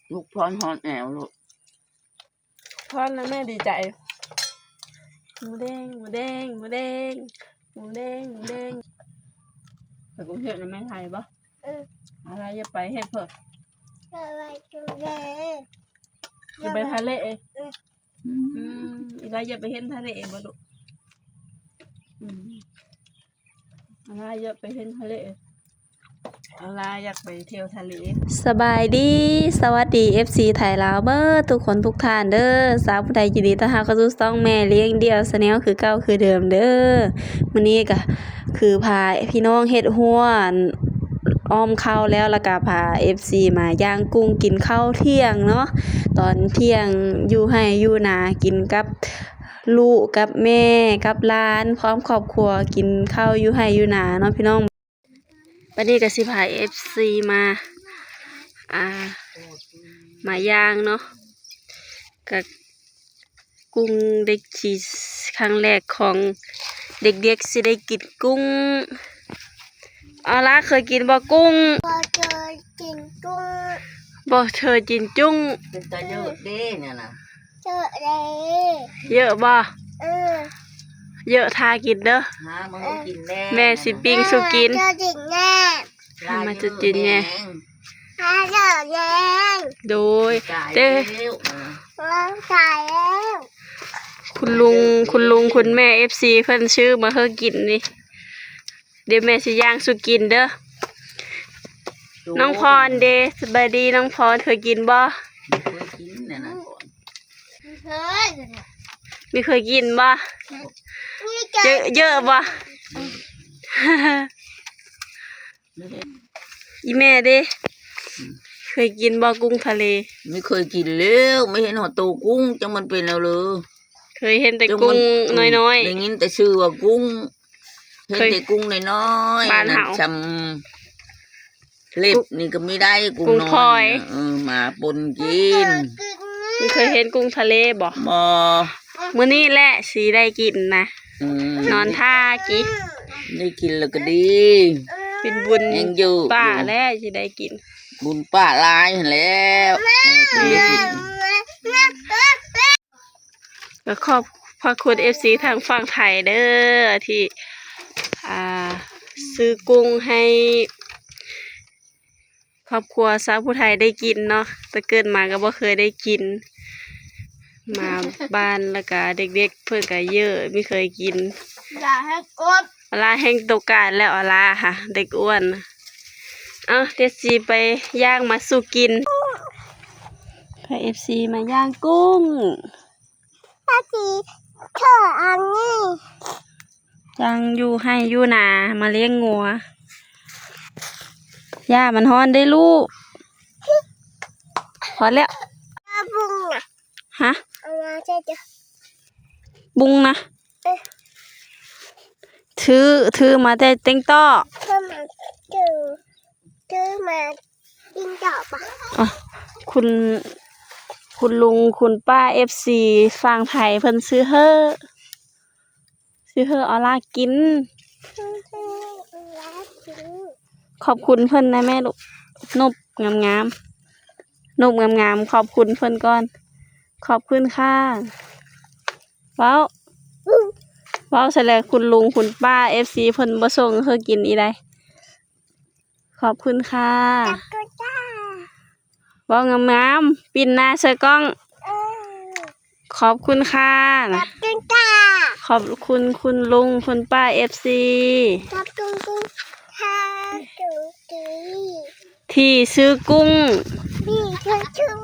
ລູກພອນຮອດແອວໂລດ. ພອນແລ້ວແມ່ດີໃຈ. ໝູແດງ ໝູແດງ ໝູແດງ ໝູແດງ ໝູແດງ. ໄປກຸງເທບນຳແມ່ໄທບໍ່? ເອີ ອາລາຢ່າໄປເຮັດເພິ່ນ ໄປທະເລ. ອືມ ອີລາຢ່າໄປເຫັນທະເລບໍ່ລູກ? ອືມ ອາລາຢາກໄປເຫັນທະເລ ອາລາຢາກໄປທ່ຽວທະເລ. ສະບາຍດີ ສະຫວັດດີ ເອັຟຊີ ໄທລາວເບີດທຸກຄົນທຸກທ່ານເດີ. ຊາວຜູ້ໃດ ຍິນດີຕ້ອນຮັບເຂົ້າສູ່ຊ່ອງແມ່ລ້ຽງດ່ຽວ Channel ຄືເກົ່າຄືເດີມເດີ. ມື້ນີ້ກະຄືພາພີ່ນ້ອງເຮັດຮົ້ວອ້ອມເຂົ້າແລ້ວ ແລ້ວກະພາ ເອັຟຊີ ມາຍ່າງກຸ້ງກິນເຂົ້າທ່ຽງເນາະ. ຕອນທ່ຽງຢູ່ໄຮ່ຢູ່ນາ ກິນກັບລູກກັບແມ່ກັບຫຼານ ພ້ອມຄອບຄົວ ກິນເຂົ້າຢູ່ໄຮ່ຢູ່ນາເນາະພີ່ນ້ອງ. ບັດນີ້ກະຊິພາ ເອັຟຊີ ມາ ອ່າ ມາຍ່າງເນາະ ກະກຸ້ງເດັກທີ່ ຄັ້ງແລກຂອງເດັກໆ ຊິໄດ້ກິນກຸ້ງ. ອາລາເຄີຍກິນບໍ່ກຸ້ງ? ບໍ່ເຄີຍກິນກຸ້ງ. ບໍ່ເຄີຍກິນກຸ້ງ. ເປັນຕາເຍີະເດ້ນີ້ນະ. ເຢີະເດ້. ເຢີະບໍ່? ເອີ ເຢີະຖ້າກິນເດີ. ຫາມາກິນແດ່. ແມ່ຊິປີ້ງສູ່ກິນ. ມາຈຸດກິນແດ່. ມາຈຸດກິນແດ່. ໂດຍ ຕາຍແລ້ວ ເອີ ຕາຍແລ້ວ. ຄຸນລຸງ ຄຸນລຸງ ຄຸນແມ່ ເອັຟຊີ ເພິ່ນຊື້ມາໃຫ້ກິນນີ້. ດຽວແມ່ຊິຍ່າງສູ່ກິນເດີ. ນ້ອງພອນເດ ສະບາຍດີນ້ອງພອນ ເຄີຍກິນບໍ່? ບໍ່ເຄີຍກິນນະ ບໍ່ເຄີຍກິນບໍ່? ເຢີະ ເຢີະບໍ່? ອີ່ແມ່ເດ ເຄີຍກິນບໍ່ກຸ້ງທະເລ? ບໍ່ເຄີຍກິນແລ້ວ ບໍ່ເຫັນຮອດໂຕກຸ້ງ ຈັກມັນເປັນແນວເລີ. ເຄີຍເຫັນແຕ່ກຸ້ງນ້ອຍໆ ໄດ້ຍິນແຕ່ຊື່ວ່າກຸ້ງ. ເຫັນແຕ່ກຸ້ງນ້ອຍໆ ນັ້ນຊຳເລັບນີ້ກໍມີໄດ້ ກຸ້ງນ້ອຍ ເອີ ມາປົນກິນ. ມີເຄີຍເຫັນກຸ້ງທະເລບໍ່? ບໍ່. ມື້ນີ້ແຫຼະຊິໄດ້ກິນນະ. ອືມ ນອນຖ້າກິນ ໄດ້ກິນແລ້ວກໍດີ. ເປັນບຸນ ຍັງຢູ່ ປ້າແຫຼະຊິໄດ້ກິນ. ບຸນປ້າຫຼາຍຫັ້ນແຫຼະ ແມ່ກໍໄດ້ກິນ. ກໍຂອບພະຄຸນ ເອັຟຊີ ທາງຝັ່ງໄທເດີ ທີ່ ອ່າ ຊື້ກຸ້ງໃຫ້ຄອບຄົວຊາວຜູ້ໄທໄດ້ກິນເນາະ. ແຕ່ເກີດມາກໍບໍ່ເຄີຍໄດ້ກິນ. ມາບ້ານແລ້ວກະເດັກໆ ເພິ່ນກະເຢີະ ບໍ່ເຄີຍກິນ. ຢ່າໃຫ້ກົດ ອາລາແຮ່ງໂຕການແລ້ວ ອາລາຫາ ເດັກອ້ວນ. ເອົາ ດຽວຊິໄປຍ່າງມາສູ່ກິນ. ພາ ເອັຟຊີ ມາຍ່າງກຸ້ງ. ພາ ເອີ ອັນນີ້ ຍ່າງຢູ່ໄຮ່ຢູ່ນາ ມາລ້ຽງງົວ. ຢ່າ ມັນຮ້ອນເດ້ລູກ. ພໍແລ້ວ. ບຸ້ງນະ. ຮະ? ເອົາມາໃສ່ເດີ. ບຸ້ງນະ? ເອີ. ຖື ຖືມາແຕ່ເຕັງຕໍ້. ຖືມາ ຖື ຖືມາເຕັງຕໍ້ປະ? ອ່ະ ຄຸນ ຄຸນລຸງ ຄຸນປ້າ ເອັຟຊີ ຝັ່ງໄທເພິ່ນຊື້ໃຫ້ ຊື້ໃຫ້ອາລາກິນ. ຂອບຄຸນເພິ່ນນະແມ່ລູກ. ນົບງາມໆ ນົບງາມໆ ຂອບຄຸນເພິ່ນກ່ອນ. ຂອບຄຸນຄ່ະ. ເວົ້າ ເວົ້າຊະແລ້ວ ຄຸນລຸງ ຄຸນປ້າ ເອັຟຊີ ເພິ່ນບໍ່ສົ່ງໃຫ້ເຮົາກິນອີ່ໃດ. ຂອບຄຸນຄ່ະ. ຂອບຄຸນຄ່ະ. ເວົ້າງາມໆ ປິ່ນໜ້າໃສ່ກ້ອງ. ເອີ. ຂອບຄຸນຄ່ະ. ຂອບຄຸນຄ່ະ. ຂອບຄຸນຄຸນລຸງ ຄຸນປ້າ ເອັຟຊີ. ຂອບຄຸນຄຸນຄ່ະ ທີ່ຊື້ກຸ້ງ ທີ່ຊື້ກຸ້ງ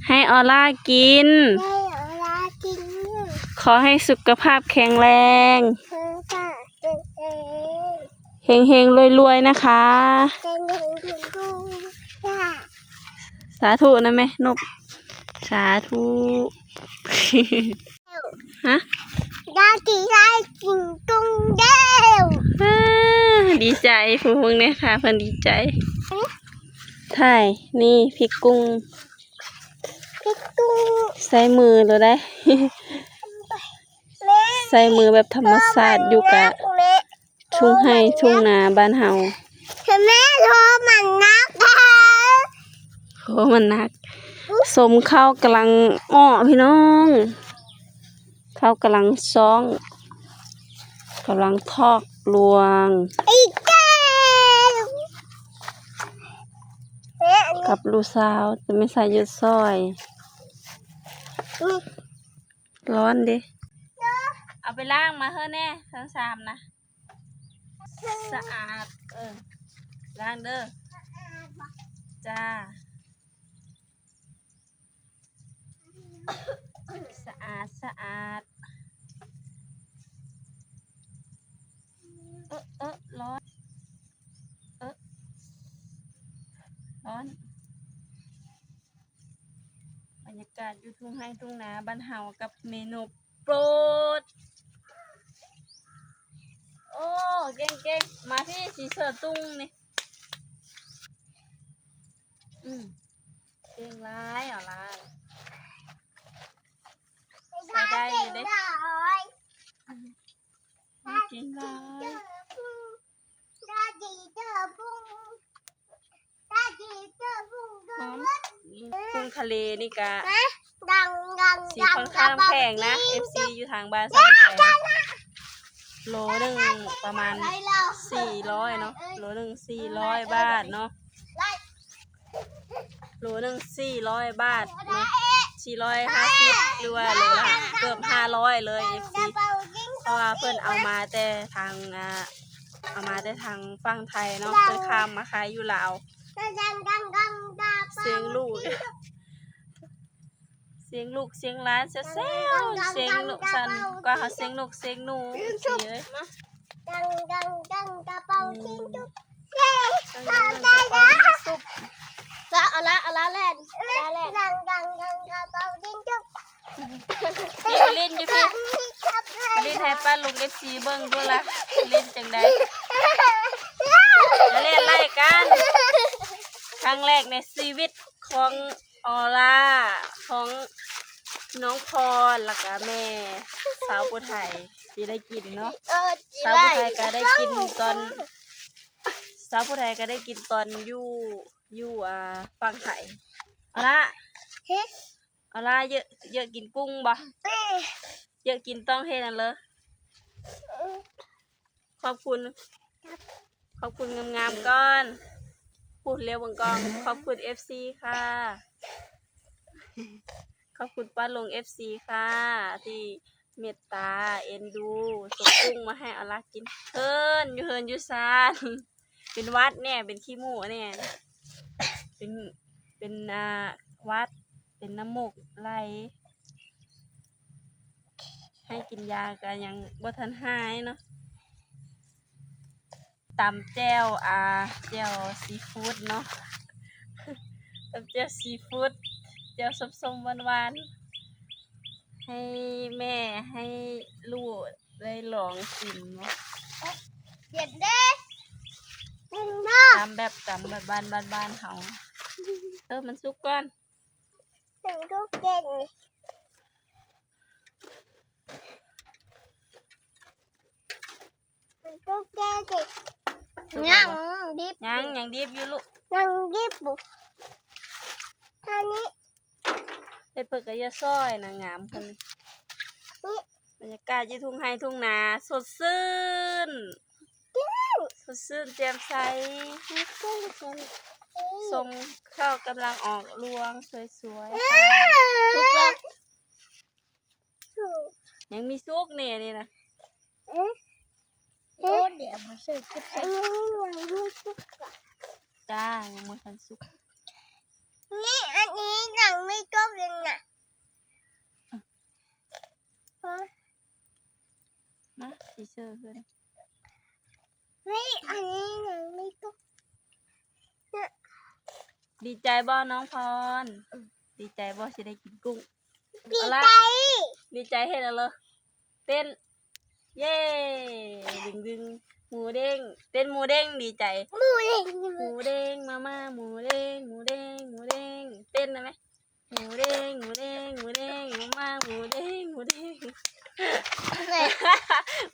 ໃຫ້ອອລາກິນ. ໃຫ້ອອລາກິນ. ຂໍໃຫ້ສຸຂະພາບແຂງແຮງ. ສຸຂະພາບແຂງແຮງ. ເຮງໆ ລວຍໆ ນະຄະ. ເຮງໆ ລວຍໆ ນະຄະ. ສາທຸນະແມ່ນົບ. ສາທຸ. ຮະ? ດາວຊິໄດ້ກິນກຸ້ງແລ້ວ. ອາ ດີໃຈ ຜູ້ເບິ່ງແດ່ ຖ້າເພິ່ນດີໃຈ. ຫຶ? ຖ່າຍ ນີ້ພິກກຸ້ງ. ພິກກຸ້ງ. ໃຊ້ມືໂລດໄດ໋. ແມ່ ໃຊ້ມືແບບທຳມະຊາດຢູ່ກະ ແມ່ ທົ່ງໄຮ່ທົ່ງນາບ້ານເຮົາ. ແມ່ ໂທມັນໜັກແທ້. ໂອ້ ມັນໜັກ. ສົ້ມເຂົ້າກຳລັງເອາະພີ່ນ້ອງ, ເຂົ້າກຳລັງຊອງ, ກຳລັງທອກລວງ ກັບລູກສາວ ແຕ່ແມ່ຊາຍຢູ່ຊ່ອຍ. ຮ້ອນເດ້. ເອົາໄປລ້າງມາເຮີແດ່ ທັງສາມນະ. ສະອາດ ເອີ ລ້າງເດີ. ຈ້າ. ສະອາດ ສະອາດ. ເອີ ເອີ ຮ້ອນ ເອີ ຮ້ອນ. ບັນຍາກາດຢູ່ທົ່ງໄຮ່ທົ່ງນາບ້ານເຮົາກັບເມນູໂປດ. ໂອ້ ເກັ່ງໆ ມາພີ້ ສີເສືອຕຸງນີ້. ອືມ ເກັ່ງຫຼາຍ ເອົາຫຼາຍ ໃຊ້ໄດ້ຢູ່ເດ້. ເກັ່ງຫຼາຍ. ຫອມ. ກຸ້ງທະເລນີ້ກະສີຂ້ອນຂ້າງແພງນະ ເອັຟຊີ ຢູ່ທາງບ້ານສາວໄທນະ. ໂລໜຶ່ງປະມານສີ່ຮ້ອຍເນາະ, ໂລໜຶ່ງສີ່ຮ້ອຍບາດເນາະ. ໂລໜຶ່ງສີ່ຮ້ອຍບາດເນາະ, ສີ່ຮ້ອຍຫ້າສິບ ຫຼືວ່າໂລລະເກືອບຫ້າຮ້ອຍເລີຍ ເອັຟຊີ ເພາະວ່າເພິ່ນເອົາມາແຕ່ທາງ ອ່າ ເອົາມາແຕ່ທາງຝັ່ງໄທເນາະ, ເພິ່ນຂ້າມມາຂາຍຢູ່ລາວ. ສຽງລູກ ສຽງລູກສຽງຫຼານແຊວໆ ສຽງນົກສັນກວ່າເຮົາສຽງນົກສຽງໜູ ເອັຟຊີເອີຍ. ກະເປົາຍິງຊຸບ ເອົາລະ ເອົາລະ ເອົາລະ ແລ່ນ ລະແລ່ນ ກະເປົາຍິງຊຸບ. ຫຼິ້ນຢູ່ພີ້ ຫຼິ້ນໃຫ້ປ້າລຸງ ເອັຟຊີ ເບິ່ງດູລະ ຫຼິ້ນຈັ່ງໃດ. ລະແລ່ນໄລ່ກັນ ຄັ້ງແລກໃນຊີວິດຂອງ ອໍລາ ຂອງນ້ອງພອນ ແລ້ວກະແມ່ສາວຜູ້ໄທຊິໄດ້ກິນເນາະ. ສາວຜູ້ໄທກະໄດ້ກິນຕອນ ສາວຜູ້ໄທກະໄດ້ກິນຕອນຢູ່ ຢູ່ ອ່າ ຝັ່ງໄທ. ອໍລາ ເອີ ອໍລາ ເຢີະ ເຢີະກິນກຸ້ງບໍ່? ເຢີະກິນຕ້ອງເຮັດອັນເລີ ຂອບຄຸນ ຂອບຄຸນງາມໆກ່ອນ. ພຸດລຽວເບິ່ງກ່ອນ ຂອບຄຸນເອັຟຊີຄ່ະ ຂອບຄຸນປ້າລຸງເອັຟຊີຄ່ະ ທີ່ເມດຕາເອັນດູ ສົ່ງກຸ້ງມາໃຫ້ອາລັກກິນ. ເຮີນ ຢູ່ເຮືອນຢູ່ຊານ ເປັນຫວັດແດ່ ເປັນຂີ້ມູກແດ່ ເປັນ ເປັນ ອ່າ ຫວັດ ເປັນນ້ຳມູກໄຫຼ ໃຫ້ກິນຢາກະຍັງບໍ່ທັນຫາຍເນາະ. ຕຳແຈ່ວ ອ່າ ແຈ່ວຊີຟູດເນາະ ຕຳແຈ່ວຊີຟູດ ແຈ່ວສົ້ມໆຫວານໆ ໃຫ້ແມ່ໃຫ້ລູກໄດ້ລອງຊິມເນາະ. ເຢັນເດ້ ຕຳແບບ ຕຳແບບບ້ານ ບ້ານໆເຮົາ. ເອີ ມັນສຸກກ່ອນ ມັນສຸກແກ່ນີ້. ຍັງດິບ ຍັງ ຍັງດິບຢູ່ລູກ ຍັງດິບຢູ່. ຕອນນີ້ ເຮັດເພິ່ນກະຢ່າຊອຍນະ ງາມເພິ່ນ. ນີ້ ບັນຍາກາດຢູ່ທົ່ງໄຮ່ທົ່ງນາ ສົດຊື່ນ ສົດຊື່ນແຈ່ມໃສ. ສົ້ມເຂົ້າກຳລັງອອກລວງສວຍໆ. ສຸກແລ້ວ ຍັງມີສຸກແນ່ນີ້ນະ. ໂອ້ ດຽວມາໃສ່ເກັບໃສ່ ອັນນີ້ຍັງບໍ່ສຸກ ຈ້າ ຍັງບໍ່ທັນສຸກ. ນີ້ ອັນນີ້ຍັງມີກົບຢູ່ນະ. ມາ ຊິເຊີເພິ່ນ. ເຮີ້ຍ ອັນນີ້ຍັງມີກຸ້ງ. ດີໃຈບໍ່ນ້ອງພອນ? ດີໃຈບໍ່ຊິໄດ້ກິນກຸ້ງ? ດີໃຈ ດີໃຈເຮັດເອົາເລີຍ ເຕັ້ນ ເຢ້ ດຶງໆ ໝູເດ້ງ ເຕັ້ນໝູເດ້ງ ດີໃຈ ໝູເດ້ງ ໝູເດ້ງ ມາ ມາ ໝູເດ້ງ ໝູເດ້ງ ໝູເດ້ງ ເຕັ້ນໄດ້ໄໝ? ໝູເດ້ງ ໝູເດ້ງ ໝູເດ້ງ ມາ ມາ ໝູເດ້ງ ໝູເດ້ງ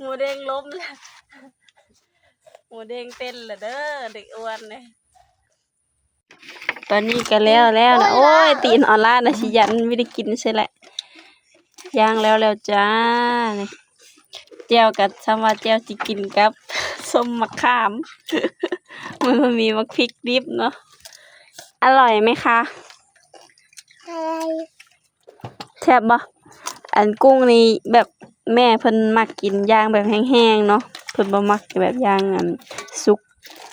ໝູເດ້ງລົ້ມແລ້ວ ໝູເດ້ງເຕັ້ນລະເດີ ເດັກອ້ວນເດ້. ຕອນນີ້ກໍແລ້ວແລ້ວນະ. ໂອ້ຍ ຕີນອອນລານະ ຊິຢ້ານບໍ່ໄດ້ກິນໃສ່ແຫຼະ. ຍ່າງແລ້ວແລ້ວຈ້າ. ແຈ່ວກໍສ່ຳວ່າແຈ່ວຊິກິນກັບສົ້ມມະຂາມ ມັນບໍ່ມີໝາກພິກດິບເນາະ. ອະລ່ອຍໄໝຄະ? ອະລ່ອຍ. ແຊບບໍ່? ອັນກຸ້ງນີ້ແບບແມ່ເພິ່ນມັກກິນຢ່າງແບບແຫ້ງໆເນາະ, ເພິ່ນບໍ່ມັກແບບຢ່າງອັນສຸກ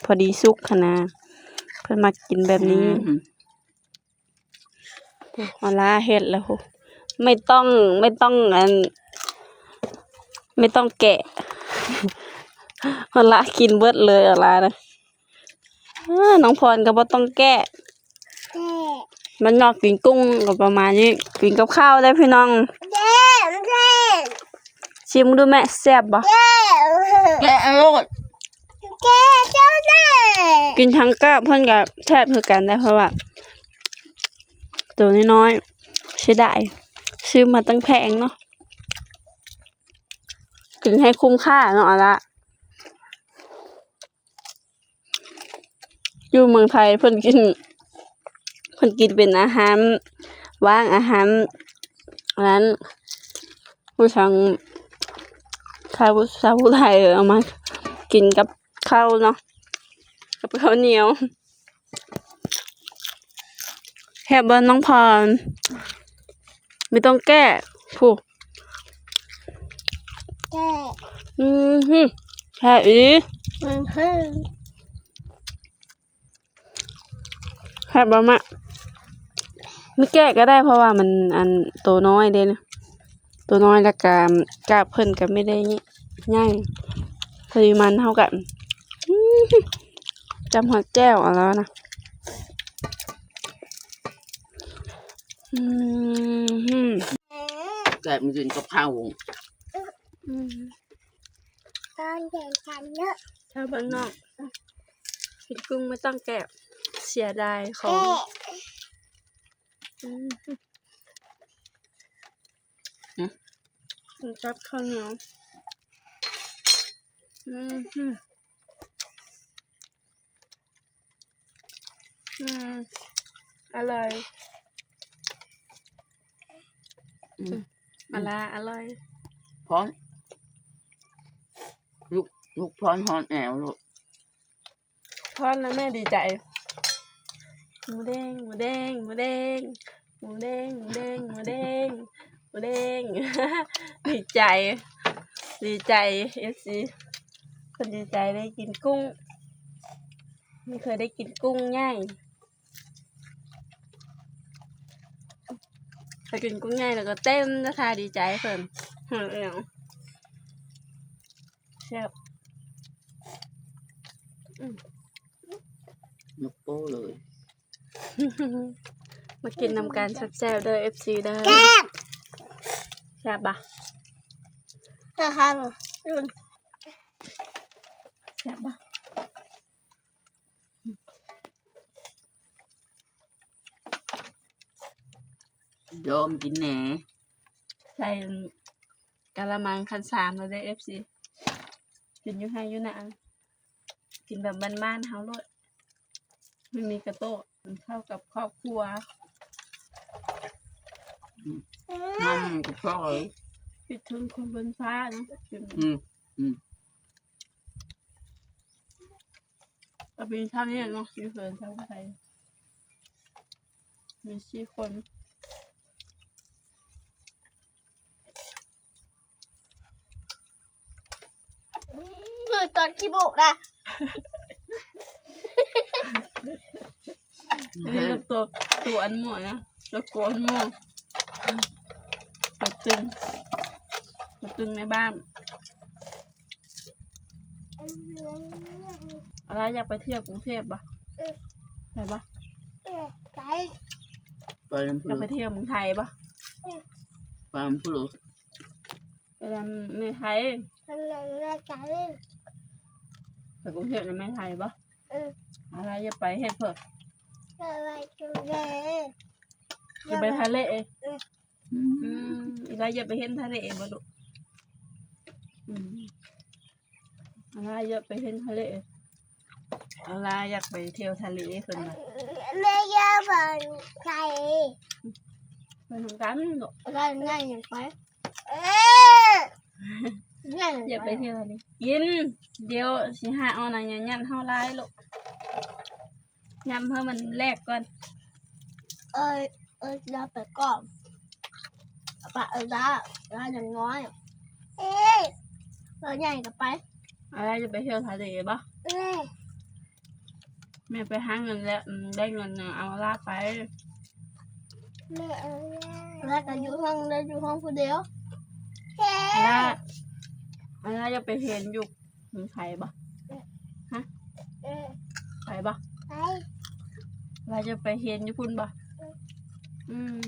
ພໍດີສຸກຫັ້ນນະ, ເພິ່ນມັກກິນແບບນີ້. ອືມ ໂອ້ ອາລາເຮັດແລ້ວ ໄມ່ຕ້ອງ ໄມ່ຕ້ອງອັນ ໄມ່ຕ້ອງແກະ ອາລາກິນເບິດເລີຍ ອາລານະ. ເອີ ນ້ອງພອນກໍບໍ່ຕ້ອງແກະ ແກະ ບ້ານນອກກິນກຸ້ງກໍປະມານນີ້. ກິນກັບເຂົ້າເດີ້ພີ່ນ້ອງ ແກະ ແກະ ຊິມດູແມ່ ແຊບບໍ່? ແກະ ແກະໂລດ ແກະເຈົ້າແດ່. ກິນທັງກາບເພິ່ນກໍແຊບຄືກັນເດ້ ເພາະວ່າໂຕນ້ອຍໆ ເສຍດາຍ ຊື້ມາຕັ້ງແພງເນາະ. ກິນໃຫ້ຄຸ້ມຄ່າເນາະ ອາລາ. ຢູ່ເມືອງໄທເພິ່ນກິນ ເພິ່ນກິນເປັນອາຫານຫວ່າງ ອາຫານອັນນັ້ນ ຜູ້ຊາວ ຊາວ ຊາວໄທເອົາມາກິນກັບເຂົ້າເນາະ ກັບເຂົ້າໜຽວ. ແຊບບໍ່ນ້ອງພອນ? ບໍ່ຕ້ອງແກະ ຜູ້ ແກະ ອືມ ແຊບອີ່ຫຼີ ອືມ ແຊບບໍ່ມະ? ບໍ່ແກະກໍໄດ້ ເພາະວ່າມັນ ອັນ ໂຕນ້ອຍເດ້ ໂຕນ້ອຍ ແລ້ວກໍກາບເພິ່ນກໍບໍ່ໄດ້ໃຫຍ່ ພໍດີມັນ ເຮົາກໍ ອືມ ຈ້ຳຮອດແຈ່ວເອົາແລ້ວນະ. ອືມ ແກະມາກິນກັບເຂົ້າ ອືມ ຕອນແດດສັນເນາະ ຊາວບ້ານນອກ ກິນກຸ້ງບໍ່ຕ້ອງແກະ ເສຍດາຍຂອງ ແກະ ອືມ ອືມ ກິນກັບເຂົ້າໜຽວ ອືມ ອືມ ອະລ່ອຍ ອືມ ອາລາ ອະລ່ອຍ ພອນ ລູກ ລູກພອນຮອດແອວໂລດ. ພອນນະແມ່ດີໃຈ ໝູແດງ ໝູແດງ ໝູແດງ ໝູແດງ ໝູແດງ ໝູແດງ ໝູແດງ ດີໃຈ ດີໃຈ ເອັຟຊີ ເພິ່ນດີໃຈໄດ້ກິນກຸ້ງ ໄມ່ເຄີຍໄດ້ກິນກຸ້ງໃຫຍ່ ໄດ້ກິນກຸ້ງໃຫຍ່ແລ້ວກໍເຕັ້ນຕາທ່າດີໃຈເພິ່ນ ເອີ ແຊບ ອືມ ຍົກໂປ້ເລີຍ ມາກິນນຳກັນແຊບໆເດີ ເອັຟຊີເດີ ແຊບ ແຊບບໍ່? ແຊບ ແຊບບໍ່? ຍອມກິນແດ່ ໃສ່ກະລະມັງຄັນສາມແລ້ວເດ້ ເອັຟຊີ ກິນຢູ່ໄຮ່ຢູ່ນາ ກິນແບບບ້ານໆເຮົາໂລດ ບໍ່ມີກະໂຕະ ກິນເຂົ້າກັບຄອບຄົວ ອືມ ນ້ຳກະເພາະ ຄິດເຖິງຄົນເປັນຟ້າເນາະ ອືມ ອືມ. ກໍມີເທົ່ານີ້ແຫຼະເນາະ ຢູ່ເຮືອນຊາວໄທ ມີສີ່ຄົນ ອືມ ຕອນຂີ້ໂມກນະ ອັນນີ້ໂຕ ໂຕອັນໝໍນະ ໂຕໂກອັນໝໍ ໂຕຕຶງ ໂຕຕຶງໃນບ້ານ. ອາລາຢາກໄປທ່ຽວກຸງເທບບໍ່? ເອີ ໄປບໍ່? ເອີ ໄປ ໄປນຳຜູ້ ຢາກໄປທ່ຽວເມືອງໄທບໍ່? ເອີ ໄປນຳຜູ້ ໄປນຳແມ່ໄທ ໄປນຳແມ່ໄທ ໄປກຸງເທບນຳແມ່ໄທບໍ່? ເອີ ອາລາຢາກໄປເຮັດເພິ່ນ ຢາກໄປທະເລ ຢາກໄປທະເລ ເອີ ອືມ ອີລາຢາກໄປເຫັນທະເລບໍ່ລູກ? ອືມ ອີລາຢາກໄປເຫັນທະເລ. ເວລາຢາກໄປທ່ຽວທະເລເພິ່ນວ່າ ແມ່ຢາກໄປທະເລ ໄປນຳກັນລູກ ໄດ້ງ່າຍຫຍັງໄປ ງ່າຍຫຍັງ ຢາກໄປ ໄປທ່ຽວທະເລ ກິນ ດຽວຊິຫາເອົານະ ຢ່າຫຍັດເຮົາຫຼາຍລູກ ຫຍັດໃຫ້ມັນແຫຼກກ່ອນ ເອີຍ ເອີຍ ລາໄປກ່ອນ ປະເອີຍລາ ລາຍັງນ້ອຍ ເອີຍ ລາໃຫຍ່ກໍໄປ ອາລາຈະໄປທ່ຽວທະເລບໍ່? ເອີຍ ແມ່ໄປຫາເງິນແລ້ວ ອືມ ໄດ້ເງິນນະ ເອົາອາລາໄປ ແມ່ເອົາ ລາກໍຢູ່ຫ້ອງ ລາຢູ່ຫ້ອງຜູ້ດຽວ ເອີຍ ອາລາ ອາລາຈະໄປຮຽນຢູ່ ມີໃຜບໍ່? ຮະ? ເອີ ໄປບໍ່? ໄປ ວ່າຈະໄປຮຽນຢູ່ພຸ້ນບໍ່? ເອີ ອືມ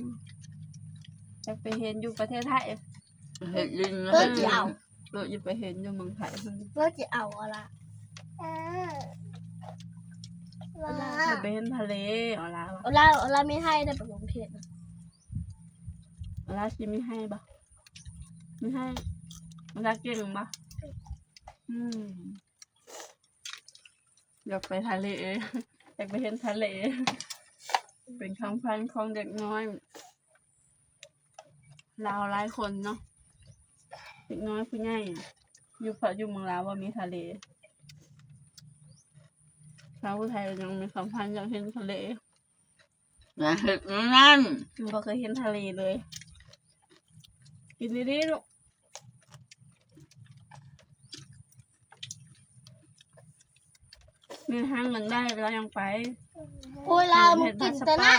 ຢາກໄປຮຽນຢູ່ປະເທດໄທ ເຮັດຫຼິ້ນ ເອີ ຊິເອົາ ເອີ ຈະໄປຮຽນຢູ່ເມືອງໄທພຸ້ນ ເອີ ຊິເອົາອາລາ ເອີ ອາລາ ຈະໄປຮຽນທະເລ ອາລາວ່າ ອາລາ ອາລາມີໃຫ້ໄດ້ໄປໂຮງຮຽນ ອາລາຊິມີໃຫ້ບໍ່? ມີໃຫ້ ອາລາເກັ່ງບໍ່? ອືມ ຢາກໄປທະເລ ຢາກໄປເຫັນທະເລ ເປັນຄວາມຝັນຂອງເດັກນ້ອຍລາວຫຼາຍຄົນເນາະ ເດັກນ້ອຍຜູ້ໃຫຍ່ ຢູ່ ເພາະຢູ່ເມືອງລາວບໍ່ມີທະເລ ຊາວໄທຍັງມີຄວາມຝັນຢາກເຫັນທະເລ ຢ່າເຮັດແນວນັ້ນ ບໍ່ເຄີຍເຫັນທະເລເລີຍ ກິນດີໆລູກ ແມ່ຫາເງິນໄດ້ລາວຍັງໄປ ໂອ້ຍ ລາວມັນກິນແຕ່ນ້ຳ